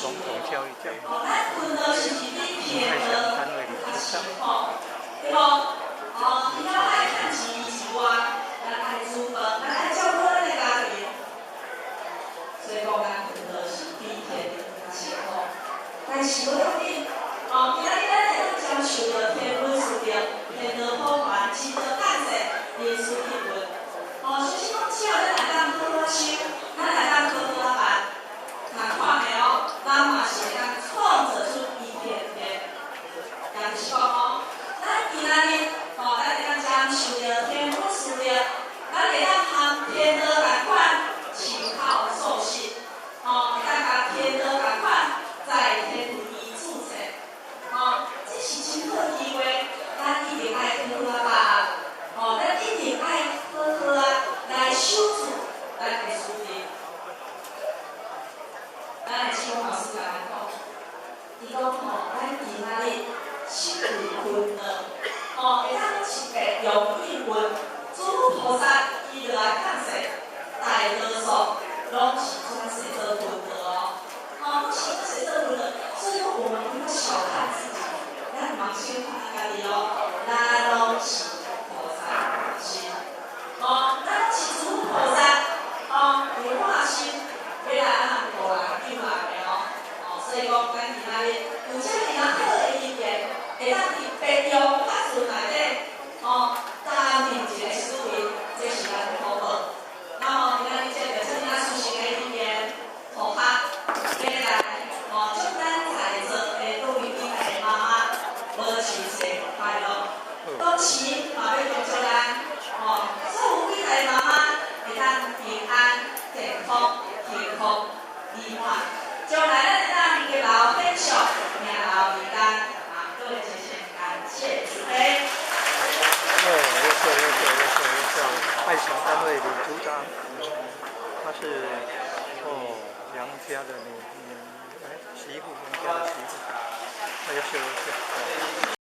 總統教育獎。哦，咱勤勞是毋是比林泰天祥單位理事長。吼，對無？哦，除了愛趁錢之外，咱愛煮飯，咱愛照顧咱的家庭。所以講，咱勤勞是比天較辛苦。但是無要緊，哦，今仔日咱會當接受著天恩師德、天道普還、真道降世、靈師應運。哦，相信講只要咱會當好好修，咱會當好好仔辦，共款的哦，咱嘛是會當創造出伊天天。也就是講哦，咱今仔日吼，咱會當接受著天恩師德，咱會當含天道共款，親口受洗，吼，會當共天道共款在天地註冊，吼，這是真好機會，咱一定愛好好仔把握，吼，咱一定愛好好仔來守住咱的師德。咱的志工老師共咱講，伊講吼，咱今仔日失去勤勞，吼，會當是白用應運，諸佛菩薩伊落來降世，大多數攏是轉世做勤勞哦，吼，攏是轉世做勤勞，所以講我們不要小看自己，咱毋通小看咱家己哦，咱攏是菩薩心，哦，咱攏是諸佛菩薩，哦，有化身欲來按怎度人救人的哦，哦，所以講咱今仔日有這爾仔好的因緣，會當佇白羊法尊內底，哦，擔任一個司儀，這是咱的福報。那麼今仔日這個這爾殊勝的因緣，福學，今日來，哦，祝咱在座的各位偉大的媽媽，母親節快樂！同時嘛欲恭祝咱，哦，所有偉大的媽媽會當平安、健康、幸福、美滿。將來咱會當日老天壽，命老人間，啊，各位真誠感謝慈悲。哦，優秀優秀優秀優秀，愛祥單位李組長，她是哦楊家的女女哎媳婦，楊家的媳婦，優秀優秀。